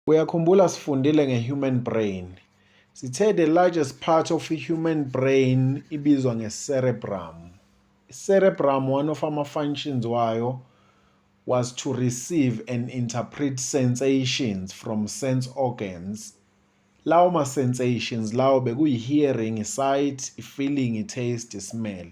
Uyakhumbula sifundile nge-human brain. Sithe the largest part of i-human brain ibizwa nge-cerebrum. I-cerebrum, one of ama-functions wayo was to receive and interpret sensations from sense organs. Lawo ma-sensations lawo bekuyi-hearing, i-sight, i-feeling, i-taste, i-smell.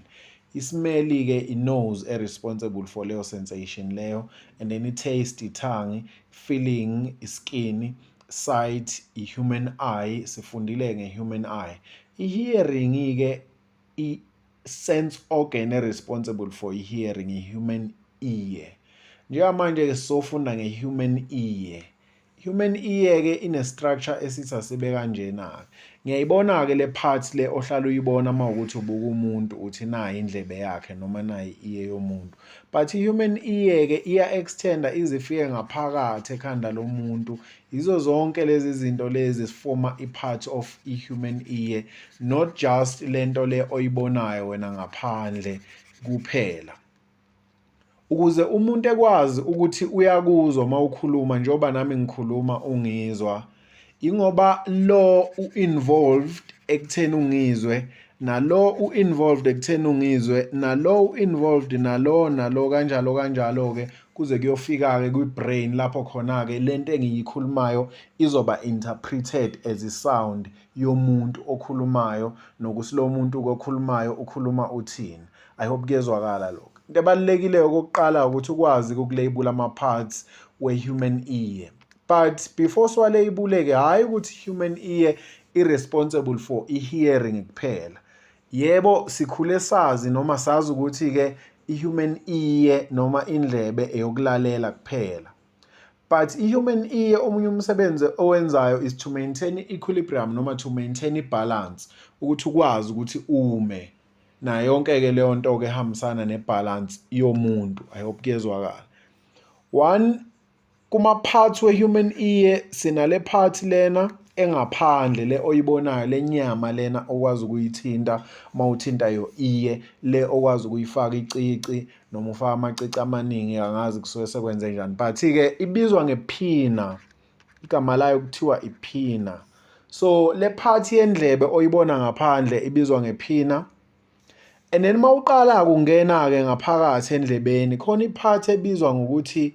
I-smell-ke i-nose e-responsible for leyo sensation leyo, and then i-taste i-tongue, feeling i-skin, sight i-human eye, sifundile nge-human eye. I-hearing-ke i-sense organ e-responsible for i-hearing i-human ear. Njengamanje-ke sizofunda nge-human ear. Human ear-ke ine-structure esithi asibe kanjena-ke. Ngiyayibona-ke le part le ohlala uyibona uma wukuthi ubuka umuntu uthi nayi indlebe yakhe noma nayi i-ear yomuntu. But i-human ear-ke iya-extend-a ize ifike ngaphakathi ekhanda lomuntu. Yizo zonke lezi zinto lezi zifoma i-part of i-human ear, not just lento le oyibonayo wena ngaphandle kuphela. Ukuze umuntu ekwazi ukuthi uyakuzwa uma ukhuluma njengoba nami ngikhuluma ungizwa, ingoba lo u-involved ekutheni ungizwe, nalo u-involved ekutheni ungizwe, nalo u-involved, nalo nalo kanjalo kanjalo-ke kuze kuyofika-ke kwi-brain lapho khona-ke lento engiyikhulumayo izoba interpreted as i-sound yomuntu okhulumayo nokuthi lo muntu okhulumayo ukhuluma uthini. I hope kuyezwakala lokho. Into ebalulekile okokuqala ukuthi ukwazi ukulabel ama-parts we-human ear. But before siwalabel-ke, hhayi ukuthi human ear i-responsible for i-hearing kuphela. Yebo, sikhule sazi noma sazi ukuthi-ke i-human ear noma indlebe eyokulalela kuphela. But i-human ear omunye umsebenzi owenzayo is to maintain equilibrium noma to maintain i-balance, ukuthi ukwazi ukuthi ume. Nayo yonke-ke leyo nto-ke ehambisana ne-balance yomuntu. I hope kuyezwakala. One, kuma-parts we-human ear sinale part lena engaphandle le oyibonayo, le nyama lena okwazi ukuyithinta uma uthinta your ear, le okwazi ukuyifaka icici noma ufaka amacici amaningi, angazi kusuke sekwenze njani, but-ke ibizwa nge-pinna, igama layo kuthiwa i-pinna. So le part yendlebe oyibona ngaphandle ibizwa nge-pinna. And then uma uqala kungena-ke ngaphakathi endlebeni khona i-part ebizwa ngokuthi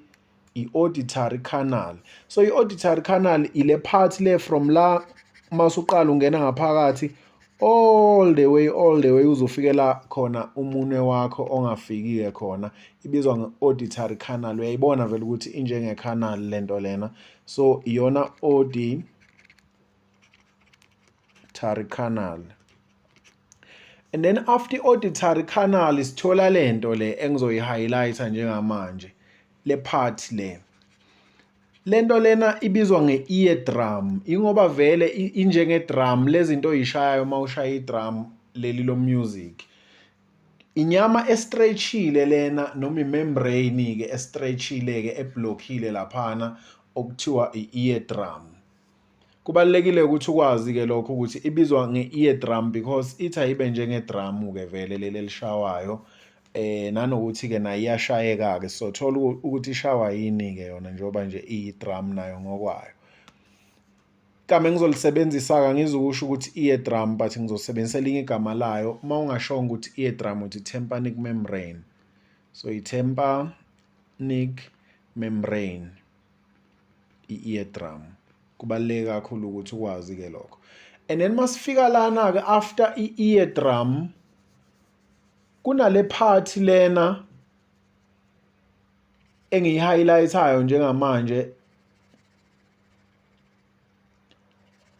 i-auditory canal. So i-auditory canal ile part le from la masuqala ungena ngaphakathi all the way, all the way uzofikela khona umunwe wakho ongafiki-ke khona, ibizwa nge-auditory canal. Uyayibona vele ukuthi injenge-canal lento lena, so iyona auditory canal. And then after i-auditory canal sithola lento le engizoyi-highlight-a njengamanje, le part le. Lento lena ibizwa nge-ear drum, ingoba vele injenge-drum, lezi zinto oyishayayo uma ushaya i-drum leli lo music. Inyama e-stretch-ile lena noma i-membrane-ke e-stretch-ile-ke eblockile laphana okuthiwa i-ear drum. Kubalulekile ukuthi ukwazi-ke lokho ukuthi ibizwa nge-ear drum because ithi ayibe njenge-drum-ke vele leli elishawayo, nanokuthi-ke nayo iyashayeka-ke, sothola ukuthi ishawa yini-ke yona njengoba nje iyi-drum nayo ngokwayo. Igama engizolisebenzisa-ke angizukusho ukuthi ear drum, but ngizosebenzisa elinye igama layo. Uma ungashongo ukuthi ear drum uthi tympanic membrane. So i-tympanic membrane, i-ear drum. Kubaluleke kakhulu ukuthi ukwazi-ke lokho. And then masifika lana-ke after i-ear drum kunale part lena engiyi-highlight-ayo njengamanje,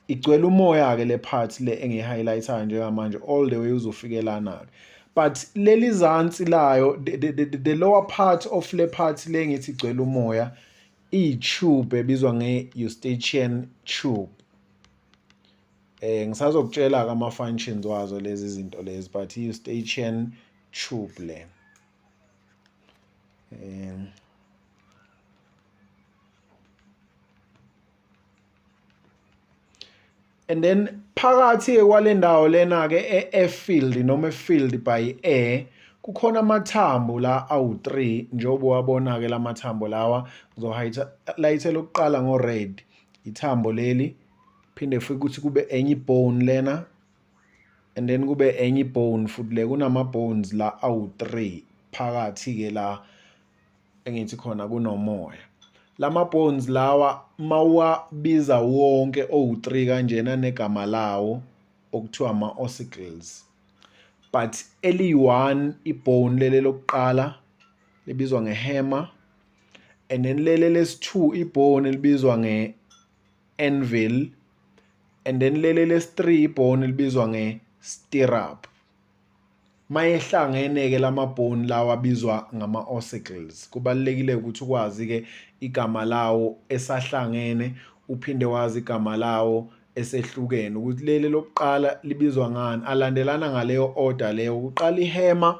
igcwele umoya-ke le part le engiyi-highlight-ayo njengamanje all the way uzofike lana-ke. But leli zansi layo, the lower part of le part le ngithi igcwele umoya, iyi-tube ebizwa nge-Eustachian tube. Ngisazokutshela-ke ama-functions wazo lezi zinto lezi, but i-Eustachian tube le. And then phakathi kwale ndawo lena-ke e-airfield noma e-filled by air kukhona amathambo la awu-3, njengoba uwabona-ke la mathambo lawa. Ngizohighlight-ela ukuqala ngo-red. Ithambo leli, phinde futhi ukuthi kube enye ibone lena, and then kube enye ibone futhi le. Kunama bones la awu-3 phakathi ke la engithi khona kunomoya. Lama bones lawa mawuwabiza wonke owu-3 kanjena negama lawo okuthiwa ama-ossicles, but eliyi-1 ibone leli lokuqala libizwa nge-hammer, and then leli lesi-2 ibone libizwa nge-anvil, and then leli lesi-3 ibone libizwa nge-stirrup. Mayehlangene-ke lama bone lawa abizwa ngama-ossicles. Kubalulekile ukuthi ukwazi-ke igama lawo esahlangene, uphinde wazi igama lawo esehlukene, ukuthi leli lokuqala libizwa ngani. Alandelana ngaleyo order leyo: kuqala i-hammer,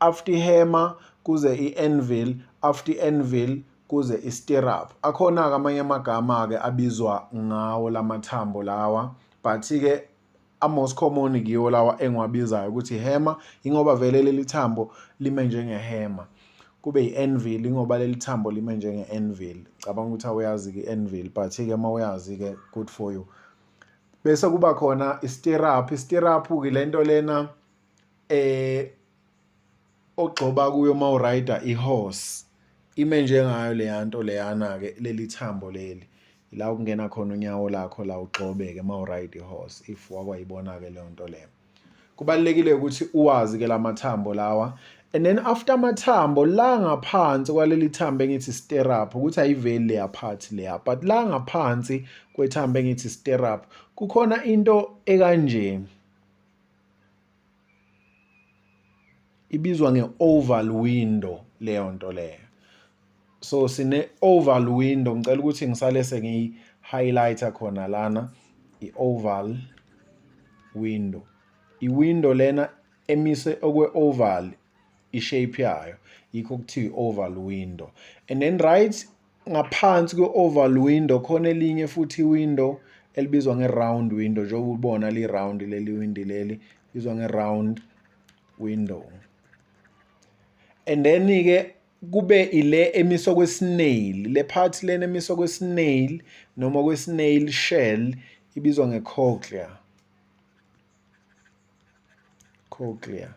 after i-hammer kuze i-anvil, after i-anvil kuze i-stirrup. Akhona-ke amanye amagama-ke abizwa ngawo lamathambo lawa, but-ke a-most common kiwo lawa engiwabizayo ukuthi i-hammer, ingoba vele leli thambo lime njenge-hammer, kube i-anvil ingoba leli thambo lime njenge-anvil. Cabanga ukuthi awuyazi-ke i-anvil, but-ke uma uyazi-ke, good for you. Bese kuba khona i-stirrup. I-stirrup-ke lento lena ogxoba kuyo uma urayida i-horse, ime njengayo leya nto leyana-ke. Leli thambo leli la okungena khona unyawo lakho la, ugxobe-ke uma urayida i-horse, if wakwayibona-ke leyo nto leyo. Kubalulekile ukuthi uwazi-ke lamathambo lawa. And then after amathambo la, ngaphansi kwaleli thambo engithi stirrup, ukuthi ayiveli leya part leya, but la ngaphansi kwethambo engithi stirrup kukhona into ekanje, ibizwa nge-oval window leyo nto leyo. So sine oval window, ngicela ukuthi ngisale sengiyi-highlighter khona lana i-oval window. I-window lena emise okwe-oval i-shape yayo, yikho kuthiwa i-oval window. And then right ngaphansi kwe-oval window khona elinye futhi i-window elibizwa nge-round window, njengoba ubona li-round leli windi leli, libizwa nge-round window. And then-ke kube ile emiswa kwe-snail, le part lena emiswa kwe-snail noma kwe-snail shell ibizwa nge-cochlea, cochlea.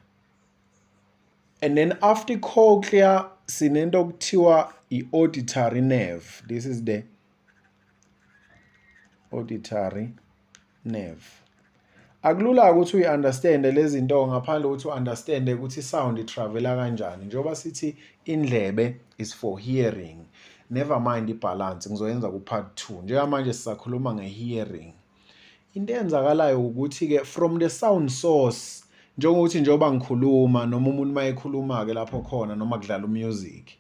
And then after cochlea sinento okuthiwa i-auditory nerve. This is the auditory nerve. Akulula ukuthi uyi-understande lezi zinto ngaphandle ukuthi u-understande ukuthi i-sound i-travela kanjani, njengoba sithi indlebe is for hearing. Never mind i-balance, ngizoyenza ku-part 2. Njengamanje sisakhuluma nge-hearing. Into eyenzakalayo ukuthi-ke from the sound source, njengokuthi njengoba ngikhuluma noma umuntu uma ekhuluma-ke lapho khona noma kudlala umusic,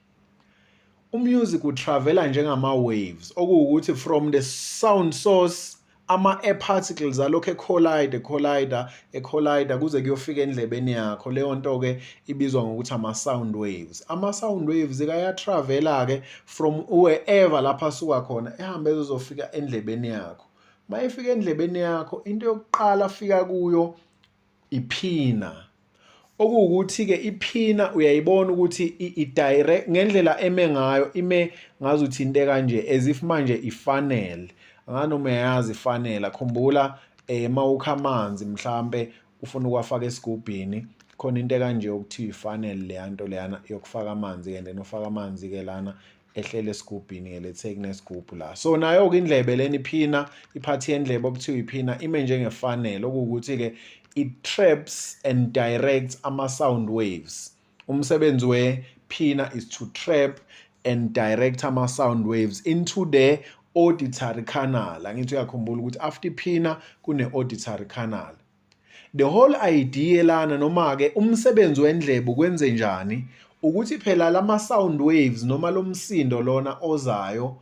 umusic utravela njengama-waves, okuwukuthi from the sound source ama-air particles alokhu ecollide, ecollide, ecollide kuze kuyofika endlebeni yakho. Leyo nto-ke ibizwa ngokuthi ama-sound waves. Ama-sound waves-ke ayatravela-ke from wherever lapho asuka khona, ehambe ezozofika endlebeni yakho. Uma efika endlebeni yakho, into yokuqala afika kuyo i-pinna, okuwukuthi-ke i-pinna uyayibona ukuthi i-direct ngendlela eme ngayo, ime ngazuthi into ekanje, as if manje i-funnel. Angazi noma uyayazi i-funnel. Khumbula mawukha amanzi, mhlampe ufuna ukuwafaka esigubhini, khona into ekanje okuthiwa i-funnel, leya nto leyana yokufaka amanzi-ke, and then ufaka amanzi-ke lana, ehlele esigubhini-ke. Let's say kunesigubhu la. So nayo-ke indlebe lena, i-pinna, i-part yendlebe okuthiwa i-pinna ime njenge-funnel, okuwukuthi-ke it traps and directs ama-sound waves. Umsebenzi we-pinna is to trap and direct ama-sound waves into the auditory canal. Angithi uyakhumbula ukuthi after i-pinna kune-auditory canal? The whole idea lana, noma-ke umsebenzi wendlebe ukwenze njani, ukuthi phela lama sound waves noma lo msindo lona ozayo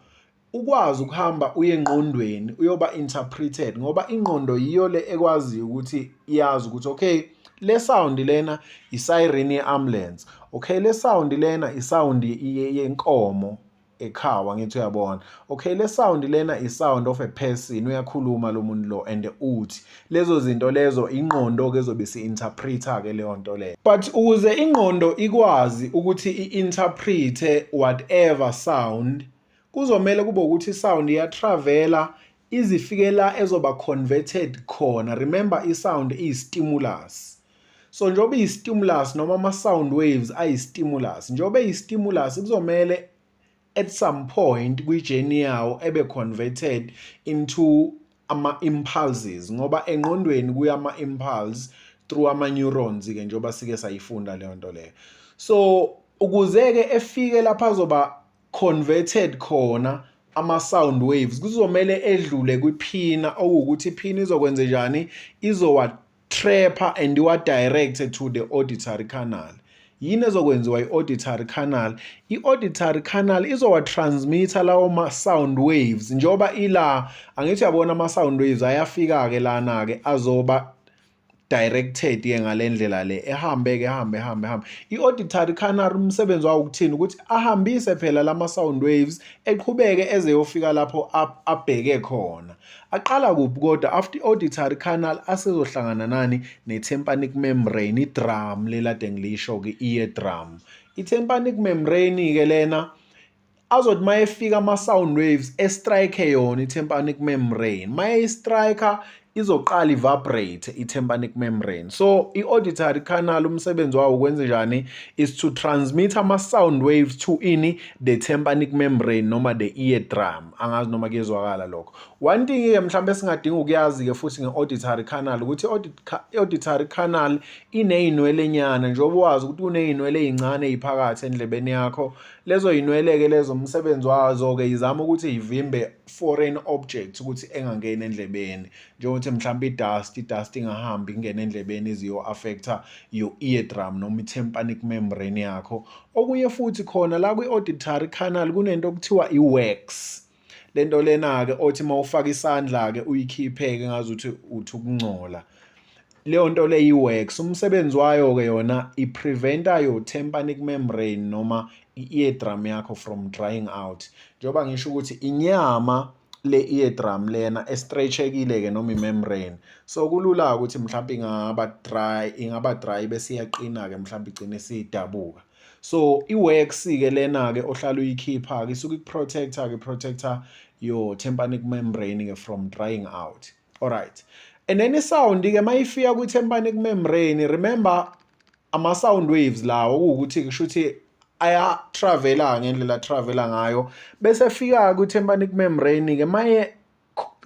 ukwazi ukuhamba uye engqondweni, uyoba interpreted, ngoba ingqondo yiyo le ekwaziyo ukuthi iyazi ukuthi okay, le sound lena i-siren ye-ambulance, okay, le sound lena i-sound yenkomo ekhawa, ngithi uyabona, okay, le sound lena i-sound of a person, uyakhuluma lo muntu lo and uthi lezo zinto lezo. Ingqondo ke ezobe si-interpreta ke leyo nto leyo. But ukuze ingqondo ikwazi ukuthi i-interprete whatever sound, kuzomele kube ukuthi isound iyatravela. Izifike la ezoba converted khona. Remember, i-sound iyi-stimulus. So njengoba iyi-stimulus, noma ama-sound waves ayi-stimulus, njengoba eyi-stimulus, kuzomele at some point kwi-journey yawo ebe converted into ama-impulses, ngoba engqondweni kuya ama-impulse through ama-neurons-ke, njengoba sike sayifunda leyo nto leyo. So ukuze-ke efike lapha azoba converted khona ama-sound waves, kuzomele edlule kwi-pinna, okuwukuthi i-pinna izokwenze njani? Izowa-trapper and iwa-direct to the auditory canal. Yini ezokwenziwa i-auditory canal? I-auditory canal izowa-transmitter lawo ma-sound waves. Njengoba ila, angithi uyabona, ama-sound waves ayafika-ke lana-ke, azoba directed-ke ngale ndlela le, ehambe-ke, ehambe, ehambe, ehambe. I-auditory canal umsebenzi wawo ukuthini? Ukuthi ahambise phela lama-sound waves, eqhubeke eze yofika lapho abheke khona. Aqala kuphi kodwa? After i-auditory canal, asezohlangana nani? Ne-tympanic membrane, i-drum lela ade ngilisho-ke, i-ear drum. I-tympanic membrane-ke lena, azothi mayefika ama-sound waves, e-strike yona i-tympanic membrane. Mayeyi-strike, izoqala i-vibrate i-tympanic membrane. So i-auditory canal umsebenzi wawo ukwenze njani? Is to transmit ama-sound waves to ini? The tympanic membrane noma the ear drum. Angazi noma kuyezwakala lokho. One thing-ke mhlawumbe esingadinga ukuyazi-ke futhi nge-auditory canal ukuthi i-auditory canal iney'nwele nyana. Njengoba wazi ukuthi kuney'nwele ey'ncane ey'phakathi endlebeni yakho, lezo y'nwele-ke lezo, umsebenzi wazo-ke izama ukuthi y'vimbe foreign objects ukuthi engangeni endlebeni, njengokuthi mhlawumbe i-dust ingahambi ingene endlebeni iziyo-affect-a your ear drum noma i-tympanic membrane yakho. Okunye futhi, khona la kwi-auditory canal kunento okuthiwa i-wax. Lento lena-ke othi uma ufaka isandla-ke uyikhiphe-ke, ngazuthi uthi ukungcola. Leyo nto le i-wax, umsebenzi wayo-ke yona i-prevent-a your tympanic membrane noma i-ear drum yakho from drying out. Njengoba ngisho ukuthi inyama le ear drum lena e-stretch-ekile-ke noma i-membrane, so kulula ukuthi mhlawumbe ingaba dry, ingaba dry bese iyaqina-ke, mhlawumbe igcine isidabuka. So i-wax-ke lena-ke ohlala uyikhipha-ke isuke iku-protect-a-ke, i-protect-a your tympanic membrane-ke from drying out. Alright, and then i-sound-ke mayifika kwi-tympanic membrane, remember ama-sound waves lawo, okuwukuthi kusho ukuthi aya-travel-a ngendlela a-travel-a ngayo, bese fika kwi-tympanic membrane-ke, maye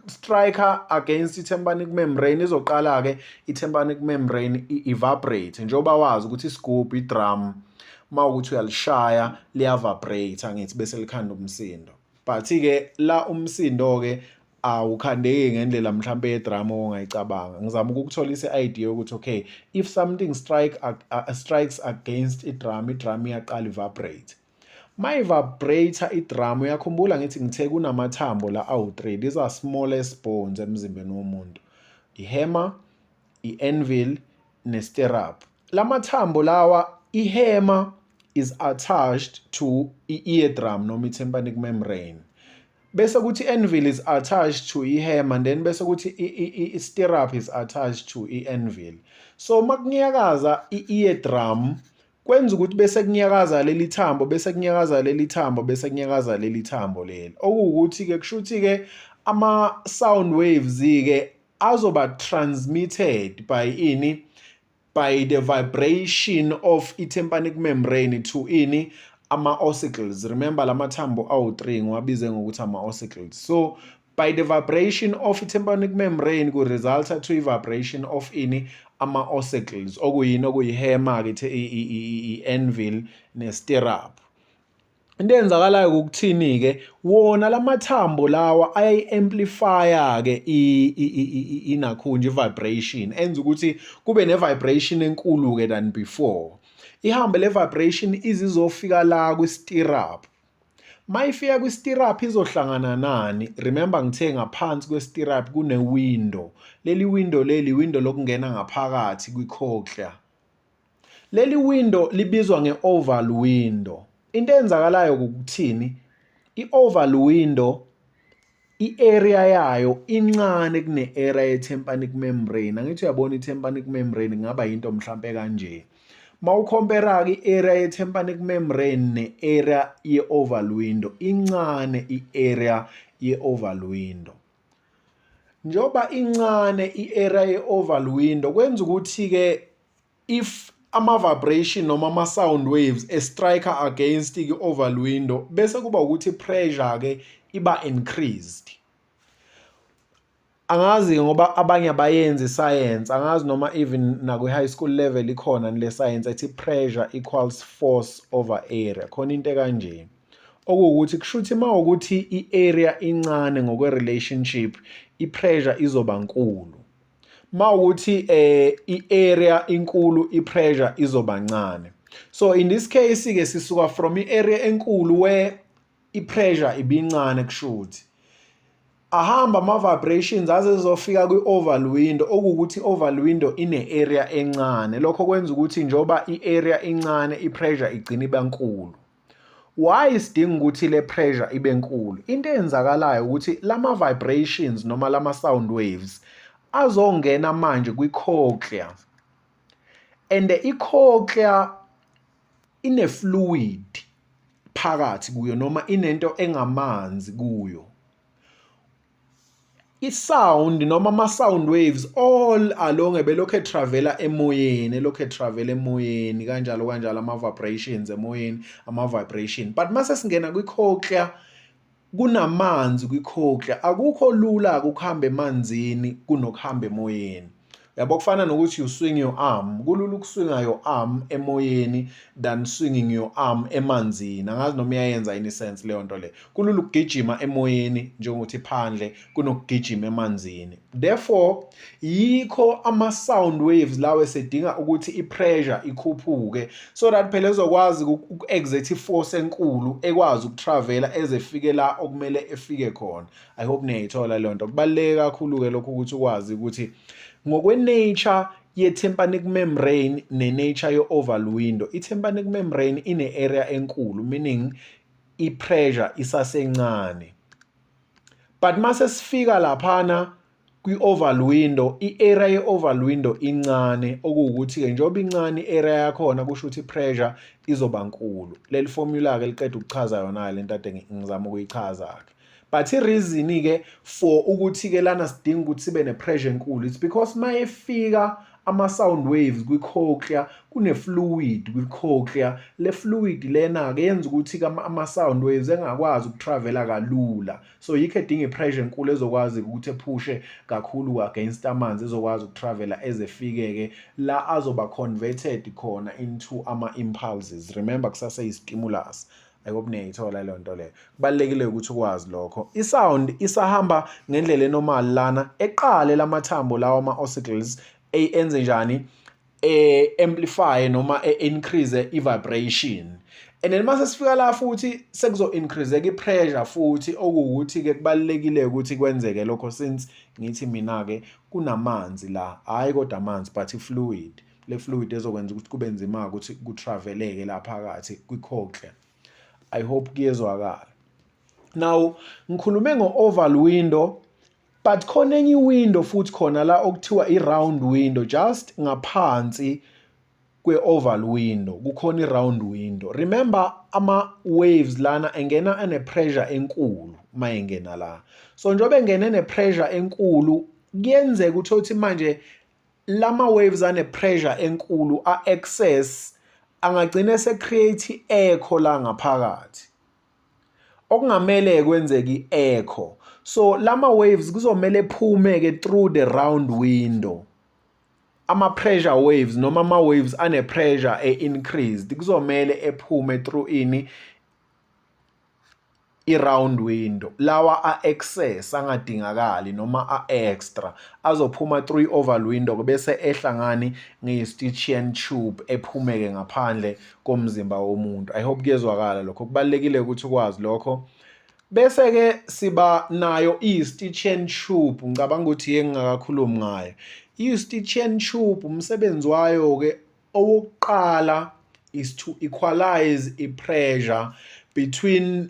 strike against i-tympanic membrane, izoqala-ke i-tympanic membrane i-vibrate, njengoba wazi ukuthi isigubhu, i-drum, uma ukuthi uyalishaya liya-vibrate, angithi, bese likhanda umsindo. But-ke la umsindo-ke awukhandeki ngendlela mhlampe ye-drum ongayicabanga. Ngizama ukukutholisa i-idea yokuthi, okay, if something strikes against i-drum, i-drum iyaqala i-vibrate. Mayi-vibrate i-drum, uyakhumbula ngithi ngithe kunamathambo la awu-3? These are smallest bones emzimbeni womuntu, i-hammer, i-anvil ne-stirrup. Lamathambo lawa, i-hammer is attached to i-ear drum noma i-tympanic membrane, bese kuthi i-anvil is attached to i-hammer, and then bese kuthi i-stirrup is attached to i-anvil. So makunyakaza i-ear drum, kwenza ukuthi bese kunyakaza leli thambo, bese kunyakaza leli thambo, bese kunyakaza leli thambo leli, okuwukuthi-ke kusho ukuthi-ke ama-sound waves-ke azoba transmitted by ini? By the vibration of i-tympanic membrane to ini? Ama-ossicles. Remember, lamathambo awu-3 ngiwabize ngokuthi ama-ossicles. So by the vibration of i-tympanic membrane ku-resulta to i-vibration of ini? Ama-ossicles, okuyini? Okuyi-hammer-ke, i-anvil ne-stirrup. Into eyenzakalayo ukuthini-ke? Wona lamathambo lawa ayayi-amplify-a-ke inakhunja, i-vibration, enza ukuthi kube ne-vibration enkulu-ke than before. Ihambe le vibration izizofika la kwi-stirrup. Mayifika kwi-stirrup izohlangana nani? Remember, ngithe ngaphansi kwe-stirrup kune-window. Leli window leli, window lokungena ngaphakathi kwi-cochlea. Leli window libizwa nge-oval window. Into eyenzakalayo ukuthini? I-oval window, i-area yayo incane kune-area ye-tympanic membrane. Angithi uyabona, i-tympanic membrane kungaba yinto mhlampe kanje. Mawukhompera-ke i-area ye-tympanic membrane ne-area ye-oval window, incane i-area ye-oval window. Njengoba incane i-area ye-oval window, kwenza ukuthi-ke if ama-vibration noma ama-sound waves e-strike against i-oval window, bese kuba ukuthi pressure-ke iba increased. Angazi ngoba abanye abayenzi science, angazi noma even nakwi-high school level ikhona le science ethi pressure equals force over area, khona into ekanje. Okuwukuthi kusho ukuthi uma ukuthi i-area incane ngokwe-relationship, i-pressure izoba nkulu. Uma ukuthi i-area inkulu, i-pressure izoba ncane. So in this case-ke sisuka from i-area enkulu where i-pressure ibincane, kushuthi ahamba ama-vibrations aze ezofika kwi-oval window, okuwukuthi i-oval window ine-area encane. Lokho kwenza ukuthi njengoba i-area incane, i-pressure igcina iba nkulu. Why sidinga ukuthi le pressure ibe nkulu? Into eyenzakalayo ukuthi lama vibrations noma lama sound waves azongena manje kwi-cochlea, and i-cochlea ine-fluid phakathi kuyo noma inento engamanzi kuyo. I-sound noma ama-sound waves all along ebelokhu e-travela emoyeni, elokhu e-travela emoyeni kanjalo kanjalo, ama-vibrations emoyeni, ama-vibration, but mase singena kwi-cochlea, kunamanzi kwi-cochlea. Akukho lula ukuhamba emanzini kunokuhamba emoyeni, yabo. Kufana nokuthi you swing your arm, kulula ukuswinga your arm emoyeni than swinging your arm emanzini. Angazi noma iyayenza yini sense leyo nto le. Kulula ukugijima emoyeni, njengokuthi phandle, kunokugijima emanzini. Therefore yikho ama-sound waves lawo esedinga ukuthi i-pressure ikhuphuke, so that phela ezokwazi uku-exert i-force enkulu, ekwazi ukutravela eze efike la okumele efike khona. I hope niyayithola leyo nto. Kubaluleke kakhulu-ke lokhu ukuthi ukwazi ukuthi ngokwe-nature ye-tympanic membrane ne-nature ye-oval window, i-tympanic membrane ine-area enkulu, meaning i-pressure isasencane, but mase sifika laphana kwi-oval window, i-area ye-oval window incane, okuwukuthi-ke njengoba incane i-area yakhona, kusho ukuthi i-pressure izoba nkulu. Leli formula-ke liqeda ukuchaza yona le nto ade ngizama ukuyichaza-ke. But i-reason-ke for ukuthi-ke lana sidinga ukuthi sibe ne-pressure enkulu, it's because mayefika ama-sound waves kwi-cochlea, kune-fluid kwi-cochlea. Le fluid lena-ke yenza ukuthi-ke ama-sound waves engakwazi ukutravela kalula, so yikho edinga i-pressure enkulu ezokwazi ukuthi ephushe kakhulu against amanzi, ezokwazi ukutravela eze efike-ke la azoba converted khona into ama-impulses. Remember, kusase-stimulus. I hope niyayithola leyo nto leyo. Kubalulekile ukuthi ukwazi lokho. I-sound isahamba ngendlela e-normal lana, eqale lamathambo lawa, ama-ossicles, enze njani? Amplify noma e-increase i-vibration, and then mase sifika la futhi sekuzo increase i-pressure futhi, okuwukuthi-ke kubalulekile ukuthi kwenzeke lokho since ngithi mina-ke kunamanzi la, hhayi kodwa amanzi but i-fluid, le fluid ezokwenza ukuthi kube nzima ukuthi kutraveleke la phakathi kwi-cochlea. I hope kuyezwakala. Now ngikhulume ngo-oval window, but khona enye i-window futhi khona la okuthiwa i-round window. Just ngaphansi kwe-oval window kukhona i-round window. Remember, ama-waves lana engena ene-pressure enkulu uma engena la, so njengoba engene ne-pressure enkulu, kuyenzeka ukuthi manje lama waves ane-pressure enkulu a-excess angagcina ese-create i-echo la ngaphakathi, okungamele kwenzeke i-echo. So lama waves kuzomele ephume-ke through the round window. Ama-pressure waves noma ama-waves ane-pressure e-increased kuzomele ephume through ini? I-round window. Lawa a-excess angadingakali noma a-extra azophuma through i-oval window, bese ehla ngani? Nge-Eustachian tube, ephumeke ngaphandle komzimba womuntu. I hope kuyezwakala lokho. Kubalulekile ukuthi ukwazi lokho. Bese-ke siba nayo i-Eustachian tube. Ngicabanga ukuthi yengingakakhulumi ngayo. I-Eustachian tube, umsebenzi wayo-ke owokuqala is to equalize i-pressure between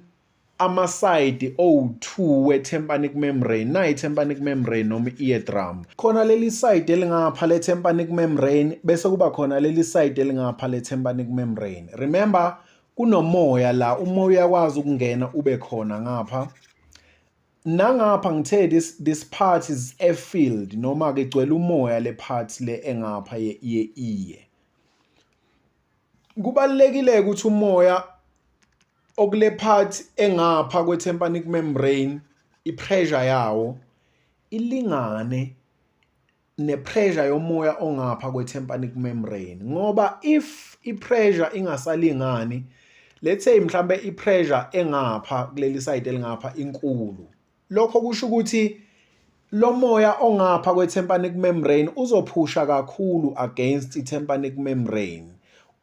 ama-side owu-2 we-tympanic membrane. Nayi i-tympanic membrane noma i-eardrum. Khona leli side elingapha le-tympanic membrane, bese kuba khona leli side elingapha le-tympanic membrane. Remember, kunomoya la, umoya uyakwazi ukungena ube khona ngapha. Nangapha ngithe this part is air filled, noma ke igcwele umoya le part le engapha ye-ear. Kubalulekile ukuthi umoya okule part engapha kwe-tympanic membrane, i-pressure yawo ilingane ne-pressure yomoya ongapha kwe-tympanic membrane, ngoba if i-pressure ingasalingani, let's say mhlambe i-pressure engapha kuleli side elingapha inkulu, lokho kusho ukuthi lo moya ongapha kwe-tympanic membrane uzophusha kakhulu against i-tympanic membrane,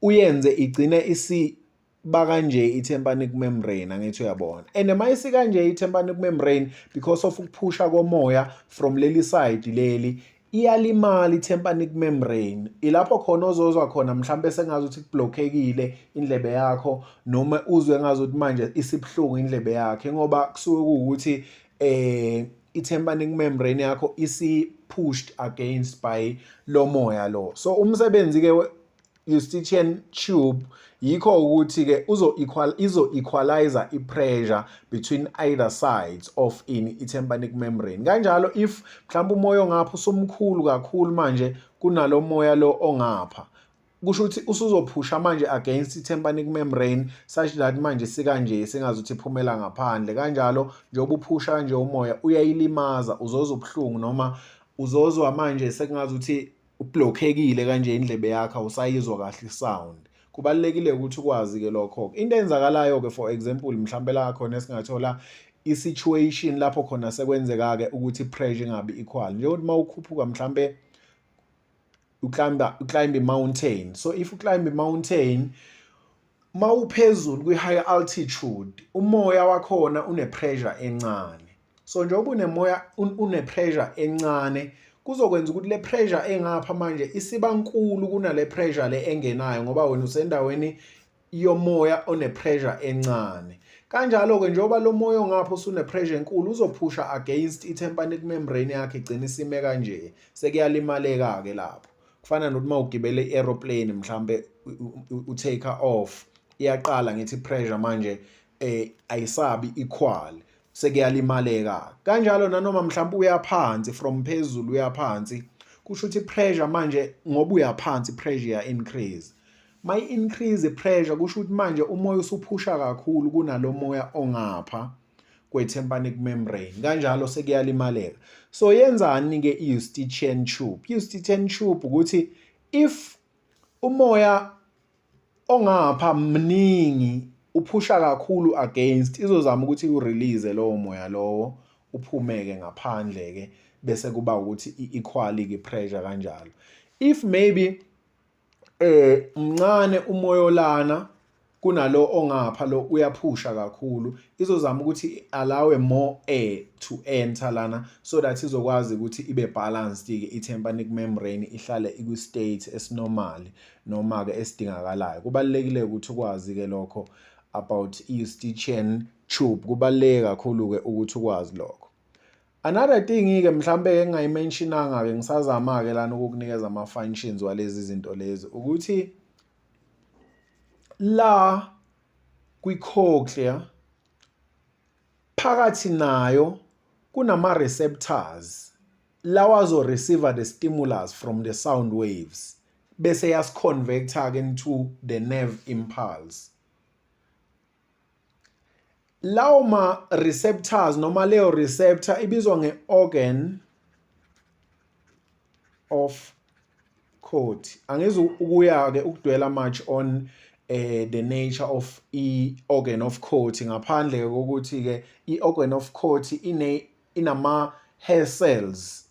uyenze igcine isiba kanje i-tympanic membrane, angithi uyabona? And mayisi kanje i-tympanic membrane because of ukuphusha komoya from leli side leli, iyalimala i-tympanic membrane. Ilapho khona ozozwa khona mhlambe sengazuthi kublockekile indlebe yakho, noma uzwe ngazuthi manje isibuhlungu indlebe yakhe, ngoba kusuke kuwukuthi i-tympanic membrane yakho isi pushed against by lo moya lo. So umsebenzi ke Eustachian tube yikho ukuthi ke uzo equal izo equalize i-pressure between either sides of in i-tympanic membrane. Kanjalo if mhlawumbe umoya ongapha usumkhulu kakhulu manje kunalo moya lo ongapha, kusho ukuthi usuzophusha manje against i-tympanic membrane such that manje sikanje singazuthi iphumela ngaphandle. Kanjalo njengoba uphusha kanje umoya uyayilimaza, uzozwa ubuhlungu noma uzozwa manje sekungazuthi ublockekile kanje indlebe yakho, awusayizwa kahle isound. Kubalulekile ukuthi ukwazi ke lokho. Into eyenzakalayo ke, for example, mhlambe la khona esingathola i-situation lapho khona sekwenzeka ke ukuthi i-pressure ingabi equal, njengokuthi uma ukhuphuka mhlambe uclimb i-mountain. So if uclimb i-mountain, mawuphezulu kwi-high altitude, umoya wakhona une-pressure encane. So njengoba unemoya une-pressure encane, kuzokwenza ukuthi le pressure engapha manje isiba nkulu kunale pressure le engenayo, ngoba wena usendaweni yomoya one-pressure encane. Kanjalo-ke njengoba lo moya ongapha usune-pressure enkulu, uzophusha against i-tympanic membrane yakho, igcine isime kanje, sekuyalimaleka-ke lapho. Kufana nokuthi uma ugibele i-aeroplane mhlambe u-take off, iyaqala ngithi pressure manje ayisabi equal, sekuyalimaleka. Kanjalo nanoma mhlawumbe uya phansi, from phezulu uya phansi, kusho ukuthi pressure manje, ngoba uya phansi, pressure iya increase. Mayi increase pressure, kusho ukuthi manje umoya usuphusha kakhulu kunalo moya ongapha kwe-tympanic membrane, kanjalo sekuyalimaleka. So yenzani ke i-Eustachian tube? I-Eustachian tube ukuthi if umoya ongapha mningi, uphusha kakhulu against, izozama ukuthi urelease lowo moya lowo, uphumeke ngaphandle ke, bese kuba ukuthi i-equal ke pressure. Kanjalo if maybe mncane umoya lana kunalo ongapha, lo uyaphusha kakhulu, izozama ukuthi allow more air to enter lana so that izokwazi ukuthi ibe balanced ke i-tympanic membrane, ihlale ikwi state esinormal noma ke esidingakalayo. Kubalulekile ukuthi ukwazi ke lokho about i-Eustachian tube, kubaluleke kakhulu ke ukuthi ukwazi lokho. Another thing ke mhlambe engingayimentionanga ke, ngisazama ke lana ukukunikeza ama functions walezi zinto lezi, ukuthi la kwi-cochlea phakathi nayo kunama receptors lawa azo receive the stimulus from the sound waves, bese yasiconverta ke into the nerve impulse. Lawo ma receptors noma leyo receptor ibizwa nge-organ of Corti. Angizu ukuya ke ukudwela much on the nature of i-organ of Corti, ngaphandle kokuthi ke i-organ of Corti inama hair cells.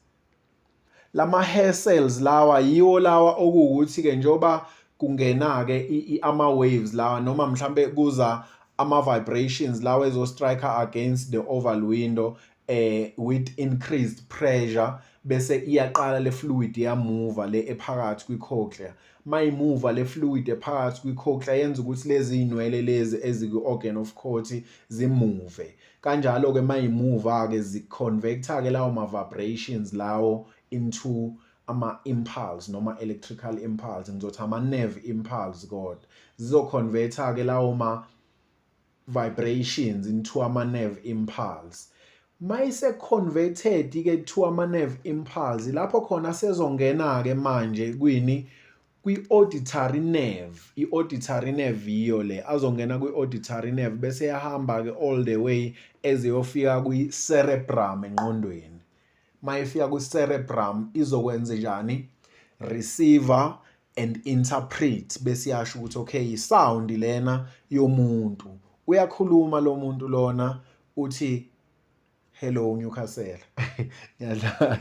Lama hair cells lawa yiwo lawa okuwukuthi ke njoba kungena ke ama waves lawa, noma mhlambe kuza ama vibrations lawa ezo strike against the oval window with increased pressure, bese iyaqala le fluid iyamuva le ephakathi kwi-cochlea. Mayimuva le fluid ephakathi kwi-cochlea, yenza ukuthi lezi inwele lezi ezikwi-organ of Corti zimuve. Kanjalo ke mayimuva ke ziconverta ke lawo ma vibrations lawo into ama impulse noma electrical impulse, ngizothi ama nerve impulse, kodwa zizoconverta ke lawo ma vibrations into ama nerve impulse. Mayise converted ke to ama nerve impulse, lapho khona sezongena ke manje kwini? Kwi-auditory nerve. I-auditory nerve yiyo le azongena kwi-auditory nerve, bese yahamba ke all the way eziyofika kwi-cerebrum, engqondweni. Mayifika kwi-cerebrum izokwenza njani? Receiver and interpret, bese yasho ukuthi okay, isound lena yomuntu, uyakhuluma lo muntu lona, uthi "Hello Newcastle." Ngiyadlala.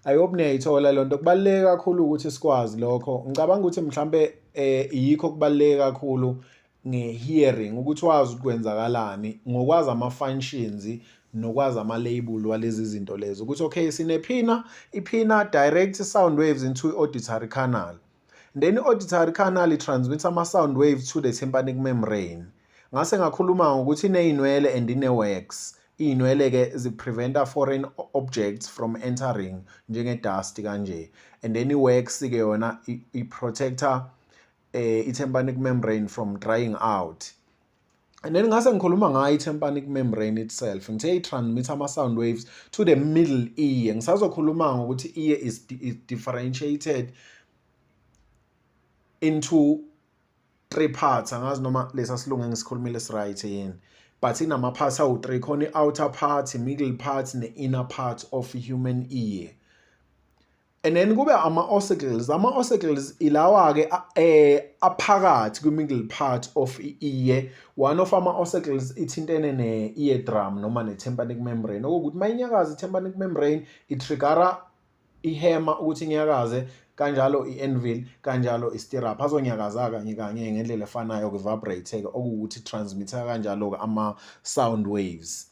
I hope niyayithola lonto. Kubaluleke kakhulu ukuthi sikwazi lokho. Ngicabanga ukuthi mhlambe yikho kubaluleke kakhulu nge-hearing, ukuthi wazi ukuthi kwenzakalani ngokwazi ama-functions nokwazi ama-label walezi zinto lezo, ukuthi okay, sine-pinna. I-pinna direct sound waves into i-auditory canal, then i-auditory canal i-transmit ama-sound waves to the tympanic membrane. Ngase ngakhuluma ngokuthi iney'nwele and ine-wax. Iy'nwele-ke zi-preventa foreign objects from entering, njenge-dust kanje, and then i-wax-ke yona i-protecta i-tympanic membrane from drying out. And then ngase ngikhuluma ngayo i-tympanic membrane itself, ngithe i-transmit ama-sound waves to the middle ear. Ngisazokhuluma ngokuthi ear is differentiated into three parts. Angazi noma lesa silungu engisikhulumile right yini, but inama-parts awu-three khona: i-outer part, i-middle part, ne-inner part of human ear. And then kube ama-ossicles. Ama-ossicles ilawa-ke aphakathi kwi-middle part of i-ear. One of ama-ossicles ithintene ne-ear drum noma ne-tympanic membrane, okuwukuthi uma inyakaza i-tympanic membrane, i-triggera i-hammer ukuthi inyakaze kanjalo, i-anvil kanjalo, i-stirrup azonyakaza kanye kanye ngendlela efanayo, ku-vibrate-ke, okuwukuthi transmitha kanjalo-ke ama-sound waves.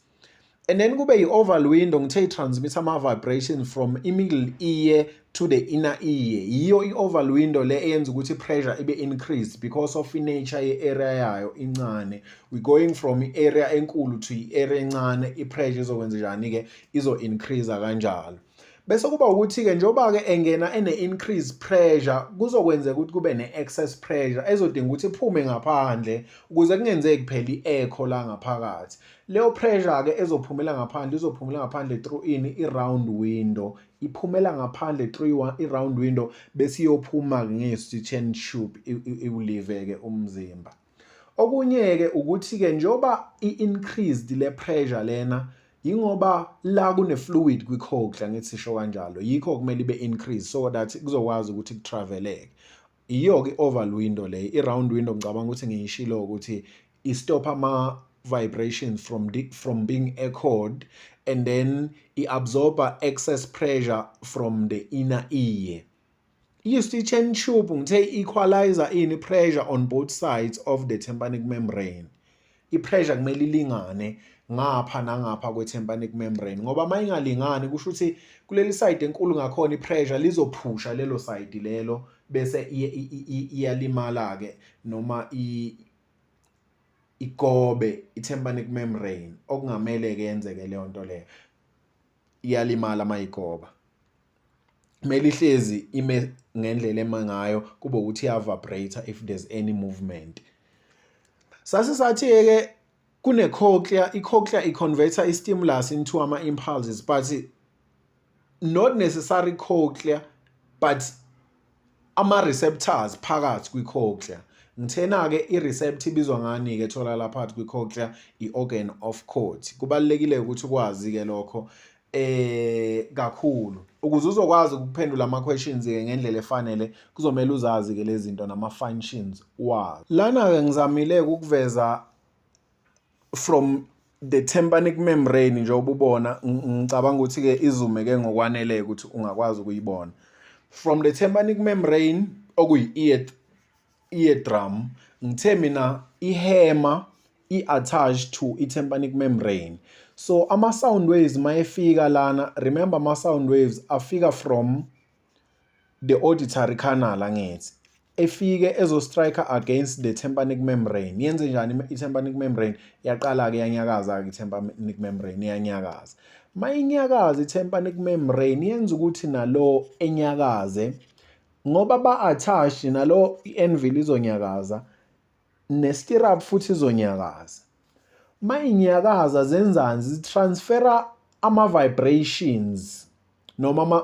And then kube i-oval window. Ngithe i-transmit ama-vibrations from i-middle ear to the inner ear. Yiyo i-oval window le eyenza ukuthi i-pressure ibe increased because of i-nature ye-area yayo incane. We going from i-area enkulu to i-area encane. I-pressure izokwenza njani-ke? Izo-increase kanjalo. Bese kuba ukuthi-ke njengoba-ke engena ene-increase pressure, kuzokwenzeka ukuthi kube ne-excess pressure ezodinga ukuthi iphume ngaphandle ukuze kungenzeki phela i-echo la ngaphakathi. Leyo pressure-ke ezophumela ngaphandle, izophumela ngaphandle through ini? I-round window. Iphumela ngaphandle through i-round window, bese iyophuma-ke nge-Eustachian tube, iwulive-ke umzimba. Okunye-ke ukuthi-ke njengoba i-increased le pressure lena, yingoba la kune-fluid kwi-cochlea, ngithi sisho kanjalo, yikho kumele ibe increase so that kuzokwazi ukuthi kutraveleke. Iyo-ke i-oval window le. I-round window ngicabanga ukuthi ngiyishilo ukuthi i-stop ama-vibrations from being echoed, and then i-absorba excess pressure from the inner ear. I-Eustachian tube ngithe equalizer ini? Pressure on both sides of the tympanic membrane. I-pressure kumele ilingane ngapha nangapha kwe-tympanic membrane, ngoba uma ingalingani kusho ukuthi kuleli side enkulu ngakhona i-pressure lizophusha lelo side lelo, bese iyalimala-ke noma igobe i-tympanic membrane, okungamele-ke yenzeke leyo nto leyo. Iyalimala mayigoba. Kumele ihlezi ime ngendlela ema ngayo, kube ukuthi iya-vibrate if there's any movement. Sase sathi-ke kune-cochlea. I-cochlea i-converta i-stimulus into ama-impulses, but not necessary cochlea, but ama-receptors phakathi kwi-cochlea. Ngithena-ke i-receptor ibizwa ngani-ke etholakala phakathi kwi-cochlea? I-organ of Corti. Kubalulekile ukuthi ukwazi-ke lokho kakhulu ukuze uzokwazi ukuphendula ama-questions-ke ngendlela efanele. Kuzomele uzazi-ke lezi zinto nama-functions wazo. Lana-ke ngizamile ukuveza from the tympanic membrane, njengoba ubona. Ngicabanga ukuthi-ke izumeke ngokwanele ukuthi ungakwazi ukuyibona from the tympanic membrane, okuyi-ear eardrum. Ngithe mina i-hammer i-attached to i-tympanic membrane, so ama-sound waves mayefika lana, remember, ama-sound waves afika from the auditory canal, angithi efike ezo-strike against the tympanic membrane. Yenze njani i-tympanic membrane? Yaqala-ke yanyakaza-ke i-tympanic membrane, iyanyakaza. Mayinyakaza i-tympanic membrane, yenza ukuthi nalo enyakaze, ngoba ba-attached nalo, i-anvil izonyakaza, ne-stirrup futhi izonyakaza. Mayinyakaza zenzani? Zitransfera ama-vibrations noma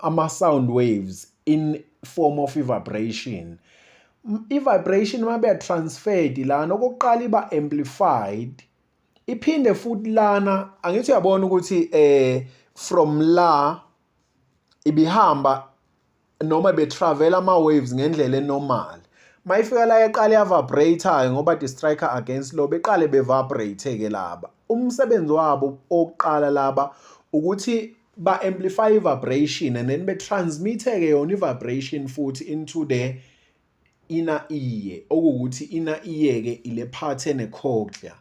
ama-sound waves in form of i-vibration. I-vibration uma beya-transferred lana, okokuqala iba amplified, iphinde futhi lana, angithi uyabona ukuthi from la ibihamba noma betravel ama-waves ngendlela enormal. Mayifika la yaqala yavibrate-ke ngoba di-strike against lo, beqale bevibrate-ke laba. Umsebenzi wabo owokuqala laba ukuthi ba-amplify i-vibration and then betransmit-ke yona i-vibration futhi into the inner ear, okuwukuthi inner ear-ke ile part ene-cochlea.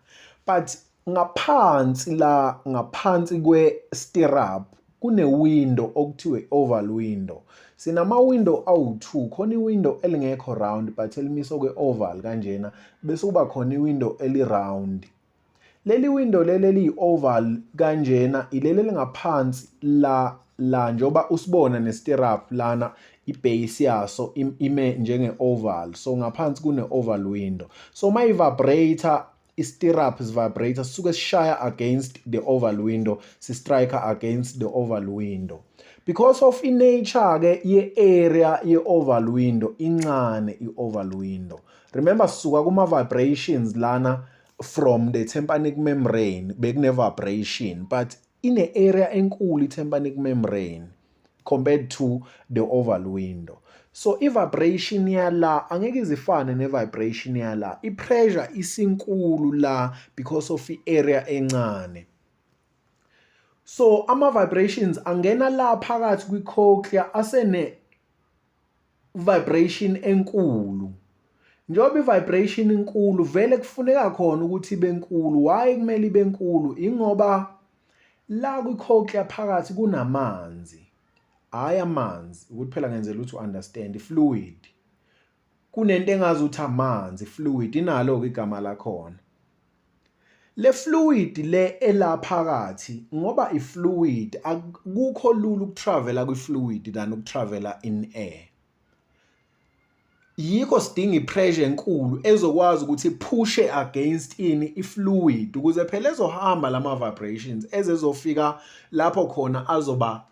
But ngaphansi la, ngaphansi kwe-stirrup kune-window okuthiwa i-oval window. Sinama-window awu-2, khona i-window elingekho round but elimise okwe-oval kanjena, bese kuba khona i-window eli-round. Leli window leli eliyi-oval kanjena ileli elingaphansi la la, njengoba usibona ne-stirrup lana, i-base yaso ime njenge-oval, so ngaphansi kune-oval window. So mayi-vibrate i-stirrup, sivibrate, sisuke sishaya against the oval window, si-strike against the oval window. Because of i-nature-ke ye-area ye-oval window, incane i-oval window. Remember, sisuka kuma-vibrations lana from the tympanic membrane, bekune-vibration, but ine-area enkulu i-tympanic membrane compared to the oval window. So i-vibration yala angeke izifane ne-vibration yala. I-pressure isinkulu la because of i-area encane. So ama-vibrations angena la phakathi kwi-cochlea asene vibration enkulu. Njengoba i-vibration inkulu, vele kufuneka khona ukuthi ibe nkulu. Why kumele ibe nkulu? Ingoba la kwi-cochlea phakathi kunamanzi, hhayi amanzi, ukuthi phela ngenzela ukuthi u-understand, fluid. Kunento engazuthi amanzi, fluid, inalo-ke igama lakhona. Le fluid le ela phakathi, ngoba i-fluid, akukho lula ukutravela kwi-fluid than ukutravela in air. Yikho sidinga i-pressure enkulu ezokwazi ukuthi iphushe against ini? I-fluid, ukuze phela ezohamba lama vibrations ezezofika lapho khona azoba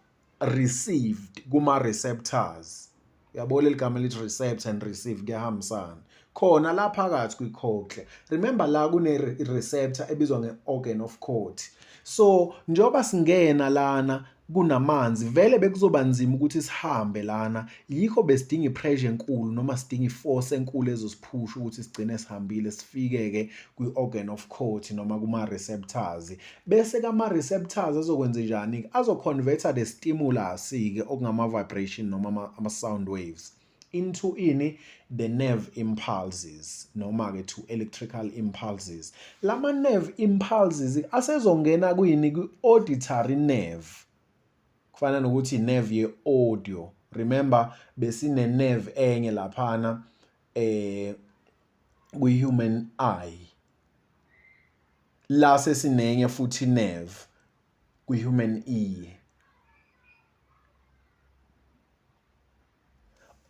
received kuma receptors. Uyabo leli gama elithi receptor and receive kuyahambisana. Khona la phakathi kwi-cochlea. Remember, la kune receptor ebizwa nge-organ of Corti. So njengoba singena lana kunamanzi, vele bekuzoba nzima ukuthi sihambe lana, yikho besidinga i-pressure enkulu noma sidinga i-force enkulu ezosiphusha ukuthi sigcine sihambile, sifike-ke kwi-organ of Corti noma kuma-receptors. Bese kama-receptors azokwenza njani-ke? Azo-converta the stimulus-ke, okungama-vibration noma ama-sound waves, into ini? The nerve impulses, noma-ke to electrical impulses. Lama nerve impulses asezongena kuyini? Kwi-auditory nerve, kufana nokuthi i-nerve ye-audio. Remember, besine nerve enye laphana kwi-human eye, la sesinenye futhi nerve kwi-human ear.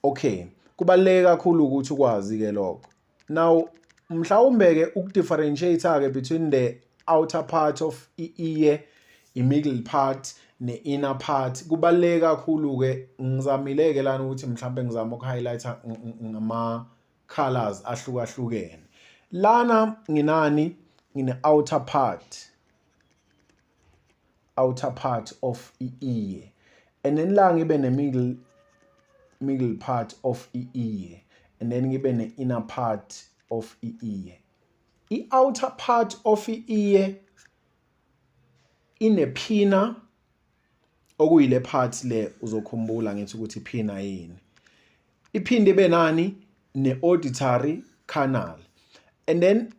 Okay, kubaluleke kakhulu ukuthi ukwazi ke lokho. Now mhlawumbe ke ukudifferentiate ke between the outer part of i-ear, i-middle part ne-inner part, kubaluleke kakhulu ke. Ngizamile ke lana ukuthi mhlawumbe ngizama ukuhighlighta ngama colors ahlukahlukene. Lana nginani? Ngine outer part, outer part of i-ear, and then la ngibe ne middle part of i-ear, and then ngibe ne inner part of i-ear. I-outer part of i-ear ine-pinna, okuyile part le uzokhumbula ngithi ukuthi pinna yini. Iphinde ibe nani? Ne-auditory canal. And then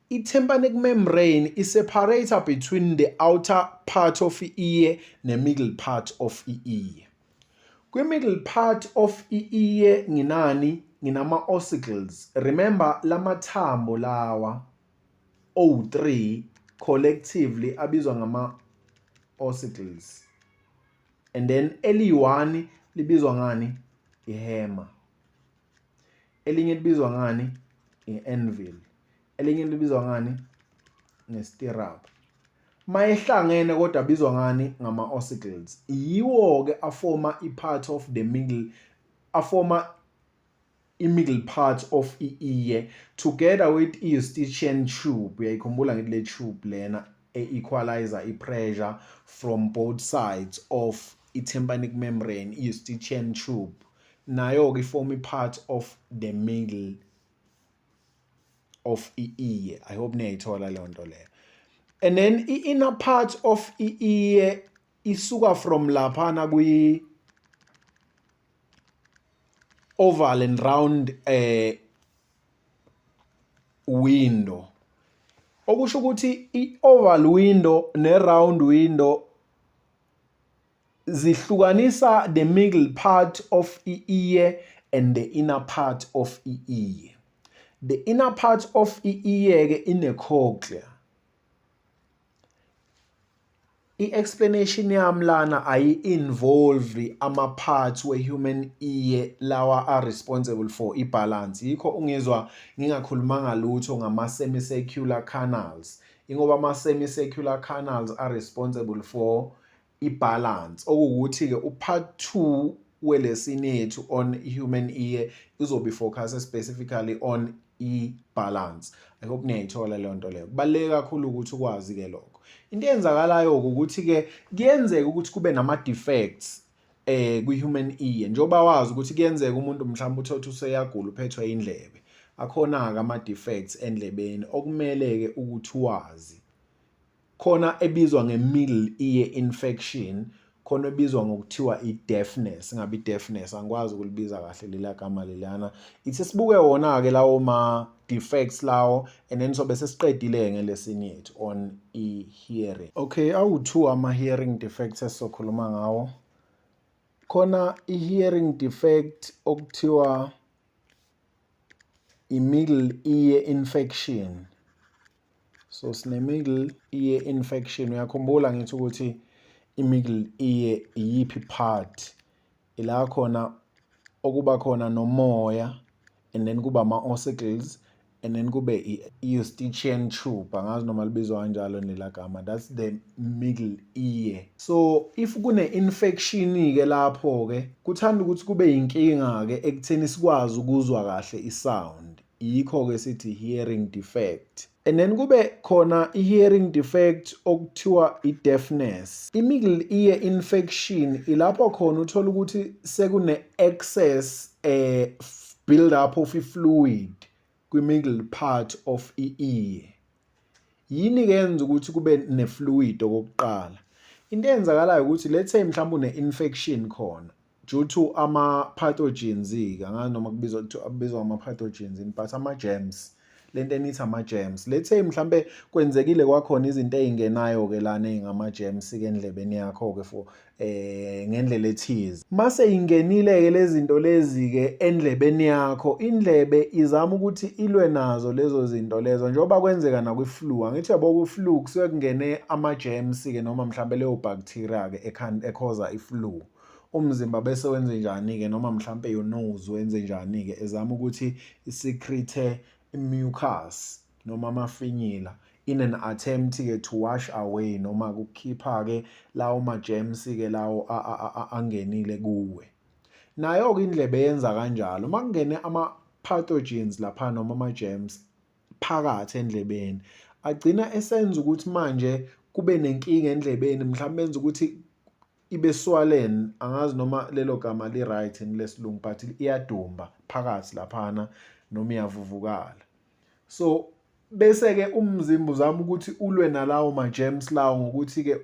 i-tympanic membrane i-separator between the outer part of i-ear ne-middle part of i-ear. Kwi-middle part of i-ear nginani? Nginama-ossicles. Remember, lamathambo lawa o3 collectively abizwa ngama-ossicles, and then eliyi-1 libizwa ngani? I-hammer. Elinye libizwa ngani? I-anvil. Elinye libizwa ngani? Nge-stirrup. Mayehlangene kodwa abizwa ngani? Ngama-ossicles. Yiwo-ke afoma i-part of the middle, afoma i-middle part of i-ear together with i-eustachian tube. Uyayikhumbula ngithi le tube lena e-equalizer i-pressure from both sides of i-tympanic membrane, i-eustachian tube. Nayo-ke iform i-part of the middle of i-ear. I hope niyayithola leyo nto leyo. And then i-inner part of i-ear isuka from laphana kwi oval and round window, okusho ukuthi i-oval window ne-round window zihlukanisa the middle part of i-ear and the inner part of i-ear. The inner part of i-ear ke ine-cochlea. I-explanation yami lana ayi-involve ama-parts we-human ear lawa are-responsible for i-balance. Yikho ungizwa ngingakhulumanga lutho ngama-semicircular canals, ingoba ama-semicircular canals are responsible for i-balance, okuwukuthi-ke u-part 2 welesson yethu on human ear izobe focus specifically on i-balance. I hope niyayithola leyo nto leyo. Kubaluleke kakhulu ukuthi ukwazi-ke lokho. Into eyenzakalayo ukuthi-ke kuyenzeka ukuthi kube nama-defects kwi-human ear, njengoba wazi ukuthi kuyenzeka umuntu mhlawumbe uthole ukuthi useyagula, uphethwe indlebe. Akhona-ke ama-defects endlebeni okumele-ke ukuthi wazi. Khona ebizwa nge-middle ear infection, khona ebizwa ngokuthiwa i-deafness. Ingabe i-deafness, angikwazi ukulibiza kahle lela gama lelana. Ithi sibuke wona-ke lawo ma-defects lawo, and then sobe sesiqedile ngelesson yethu on i-hearing. Okay, awu-2 ama-hearing defects esizokhuluma ngawo. Khona i-hearing defect okuthiwa i-middle ear infection. So sine-middle ear infection. Uyakhumbula ngithi ukuthi i-middle ear iyiphi part? Ila khona okuba khona nomoya, and then kuba ama-ossicles, and then kube i-eustachian tube. Angazi noma libizwa kanjalo nela gama. That's the middle ear. So if kune-infection-ke lapho-ke, kuthanda ukuthi kube yinkinga-ke ekutheni sikwazi ukuzwa kahle i-sound. Yikho-ke sithi hearing defect. And then kube khona i-hearing defect okuthiwa i-deafness. I-middle ear infection ilapho khona uthola ukuthi sekune-excess build up of i-fluid kwi-middle part of i-ear. Yini ke yenza ukuthi kube ne-fluid okokuqala? Into eyenzakalayo ukuthi let's say mhlawumbe une-infection khona due to ama-pathogens-ke, angazi noma kubizwa kubizwa ngama-pathogens yini, but ama-germs, lento enithi ama-germs. Let's say mhlambe kwenzekile kwakhona izinto ey'ngenayo-ke lana ey'ngama-germs-ke endlebeni yakho-ke for ngendlela ethize. Mase ingenile-ke lezi zinto lezi-ke endlebeni yakho, indlebe izama ukuthi ilwe nazo lezo zinto lezo, njengoba kwenzeka nakwi-flu. Angithi uyabo kwi-flu kusuke kungene ama-germs-ke noma mhlambe leyo bacteria-ke ekhoza i-flu. Umzimba bese wenze njani-ke, noma mhlampe your nose wenze njani-ke, ezama ukuthi i-secrete mucus noma amafinyila in an attempt-ke to wash away noma ukukhipha-ke lawo ma-germs-ke lawo angenile kuwe. Nayo-ke indlebe yenza kanjalo. Uma kungene ama-pathogens lapha noma ama-germs phakathi endlebeni, agcina esenza ukuthi manje kube nenkinga endlebeni, mhlawumbe enza ukuthi ibe swollen. Angazi noma lelo gama li-right yini lesilungu, but iyadumba phakathi laphana noma iyavuvukala. So bese-ke umzimba uzama ukuthi ulwe nalawo ma-germs lawo ngokuthi-ke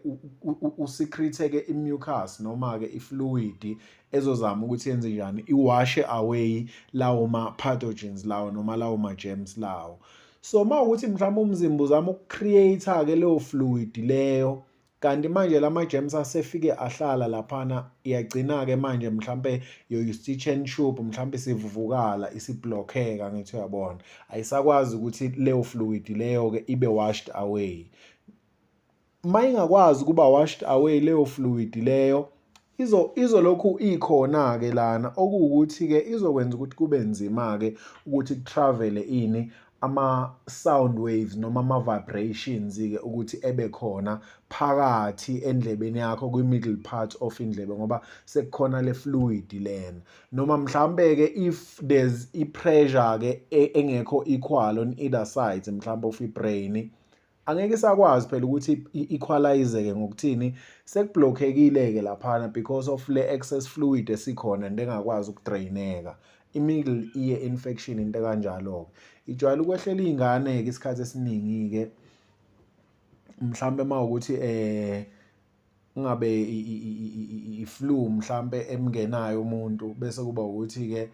usecrete-ke i-mucus noma-ke i-fluid ezozama ukuthi yenze njani, iwashe away lawo ma-pathogens lawo noma lawo ma-germs lawo. So uma ukuthi mhlawumbe umzimba uzama uku-create-ke leyo fluid leyo, kanti manje lama germs asefike ahlala laphana, iyagcina-ke manje mhlampe your eustachian tube mhlampe isivuvukala, isiblockeka, ngithi uyabona, ayisakwazi ukuthi leyo fluid leyo-ke ibe washed away. Uma ingakwazi ukuba washed away leyo fluid leyo, izolokhu ikhona-ke lana, okuwukuthi-ke izokwenza ukuthi kube nzima-ke ukuthi ku-travel-e ini Ama-sound waves noma ama-vibrations-ke ukuthi ebe khona phakathi endlebeni yakho, kwi-middle part of indlebe, ngoba sekukhona le fluid lena. Noma mhlambe-ke if there's i-pressure-ke engekho equal on either sides mhlambe of i-brain, angeke isakwazi phela ukuthi i-equalize-ke. Ngokuthini? Sekublockekile-ke laphana because of le excess fluid esikhona and engakwazi ukudraineka. I-middle ear infection into ekanjalo-ke ijwayele ukwehlela iy'ngane-ke isikhathi esiningi-ke, mhlambe mawukuthi kungabe i-flu mhlambe emngenayo umuntu, bese kuba ukuthi-ke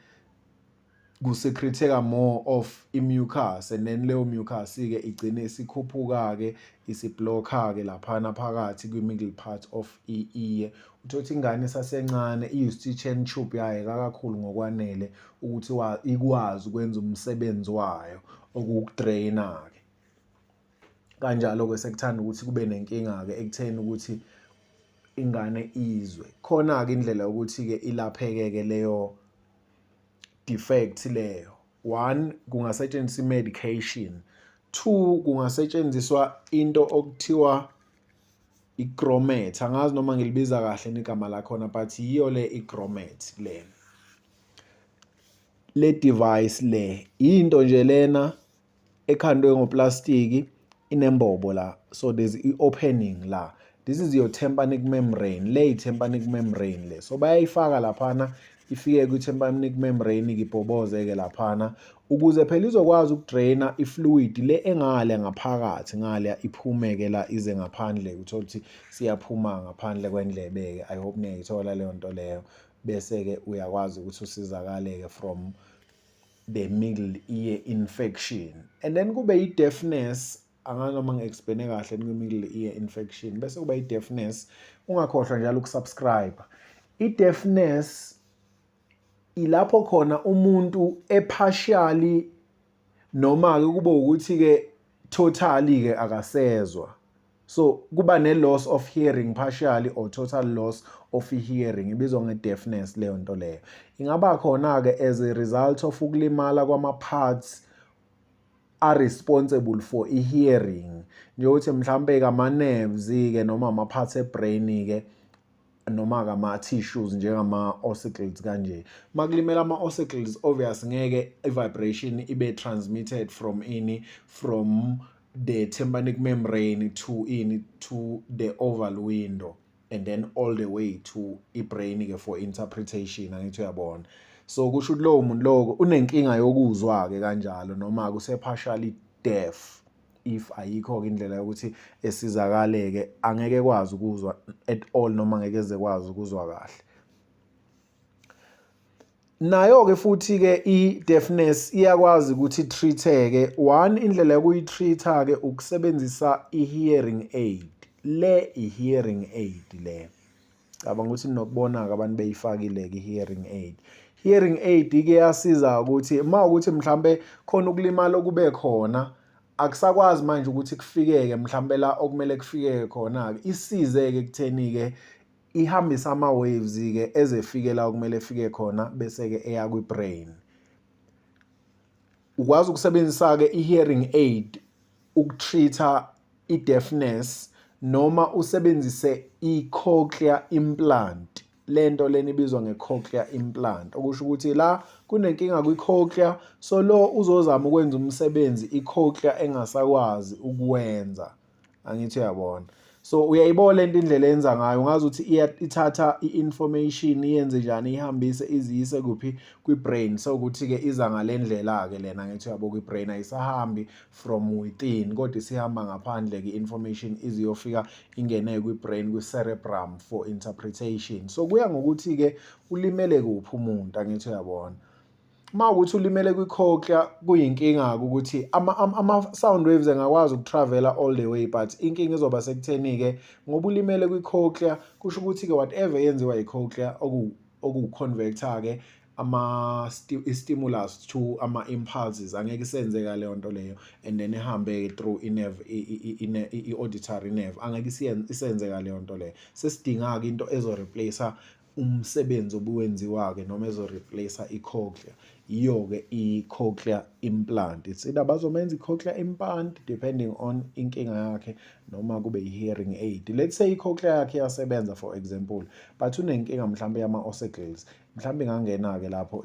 kusecrete-eka more of i-mucus, and then leyo mucus-ke igcine isikhuphuka-ke, isiblokha-ke laphana phakathi kwi-middle part of i-ear. Uthole ukuthi ingane isasencane, i-eustachian tube yayo ayikakakhuli ngokwanele ukuthi ikwazi ukwenza umsebenzi wayo okuwukudraina-ke. Kanjalo-ke sekuthanda ukuthi kube nenkinga-ke ekutheni ukuthi ingane izwe. Khona-ke indlela yokuthi-ke ilapheke-ke leyo defect leyo. One, kungasetshenziswa i-medication. Two, kungasetshenziswa into okuthiwa i-grommet. Angazi noma ngilibiza kahle igama lakhona, but yiyo le i-grommet le. Le device le into nje lena ekhandwe ngoplastiki, inembobo la, so there's i-opening la. This is your tympanic membrane le, i-tympanic membrane le. So bayayifaka laphana, ifike kwi-tympanic membrane, ibhoboze-ke laphana ukuze phela izokwazi ukudraina ifluid le engale ngaphakathi ngale, iphume-ke la, ize ngaphandle. Uthole ukuthi siyaphuma ngaphandle kwendlebe-ke. I hope niyayithola leyo nto leyo. Bese-ke uyakwazi ukuthi usizakale-ke from the middle ear infection. And then kube i-deafness. Angazi noma ngi-explain kahle kwi-middle ear infection. Bese kuba i-deafness. Ungakhohlwa njalo ukusubscribe. I-deafness ilapho khona umuntu epartially noma-ke kube ukuthi-ke totally-ke akasezwa. So kuba ne-loss of hearing, partially or total loss of hearing, ibizwa nge-deafness leyo nto leyo. Ingaba khona-ke as a result of ukulimala kwama-parts are-responsible for i-hearing, njengokuthi mhlampe-ke ama-nerves-ke noma ama-parts e-brain-ke noma-ke ama-tissues njengama-ossicles kanje. Makulimela ama-ossicles, obvious ngeke i-vibration ibe transmitted from ini, from the tympanic membrane to ini, to the oval window and then all the way to i-brain-ke for interpretation, angithi uyabona? So kusho ukuthi lowo muntu lowo unenkinga yokuzwa-ke kanjalo, noma-ke use-partially deaf. If ayikho-ke indlela yokuthi esizakale-ke, angeke ekwazi ukuzwa at all noma angeke eze kwazi ukuzwa kahle. Nayo-ke futhi-ke i-deafness iyakwazi ukuthi i-treat-eke. One, indlela yokuyi-treat-a-ke ukusebenzisa i-hearing aid. Le i-hearing aid le, cabanga ukuthi ninokubona-ke abantu beyifakile-ke i-hearing aid. Hearing aid-ke iyasiza ukuthi uma ukuthi mhlambe khona ukulimala okube khona, akusakwazi manje ukuthi kufikeke mhlambe la okumele kufikeke khona-ke, isize-ke ekutheni-ke ihambise ama-waves-ke eze efike la okumele efike khona, bese-ke eya kwi-brain. Ukwazi ukusebenzisa-ke i-hearing aid ukutreat-a i-deafness noma usebenzise i-cochlear implant. Lento lena ibizwa nge-cochlear implant, okusho ukuthi la kunenkinga kwi-cochlear, so lo uzozama ukwenza umsebenzi i-cochlear engasakwazi ukuwenza, angithi uyabona? So uyayibona lento indlela eyenza ngayo, ungazi ukuthi ithatha i-information iyenze njani, ihambise iziyise kuphi? Kwi-brain. So ukuthi-ke iza ngale ndlela-ke lena, angithi uyabo? Kwi-brain ayisahambi from within kodwa isihamba ngaphandle-ke i-information, iziyofika ingene kwi-brain, kwi-cerebrum for interpretation. So kuya ngokuthi-ke ulimele kuphi umuntu, angithi uyabona? Uma ukuthi ulimele kwi-cochlear, kuyinkinga-ke ukuthi ama-sound waves engakwazi ukutravela all the way, but inkinga izoba sekutheni-ke ngoba ulimele kwi-cochlear, kusho ukuthi-ke whatever yenziwa i-cochlear, okuwu-convert-a-ke i-stimulus to ama-impulses, angeke isenzeka leyo nto leyo, and then ihambe-ke through i-nerve, i-auditory nerve, angeke isenzeka leyo nto leyo. Sesidinga-ke into ezo-replace-a. Umsebenzi obuwenziwa-ke noma ezo-replace-a i-cochlear, iyo-ke i-cochlear implant. It's either bazomenza i-cochlear implant depending on inkinga yakhe noma kube i-hearing aid. Let's say i-cochlear yakhe iyasebenza, for example, but unenkinga mhlambe yama-ossicles, mhlambe ingangena-ke lapho.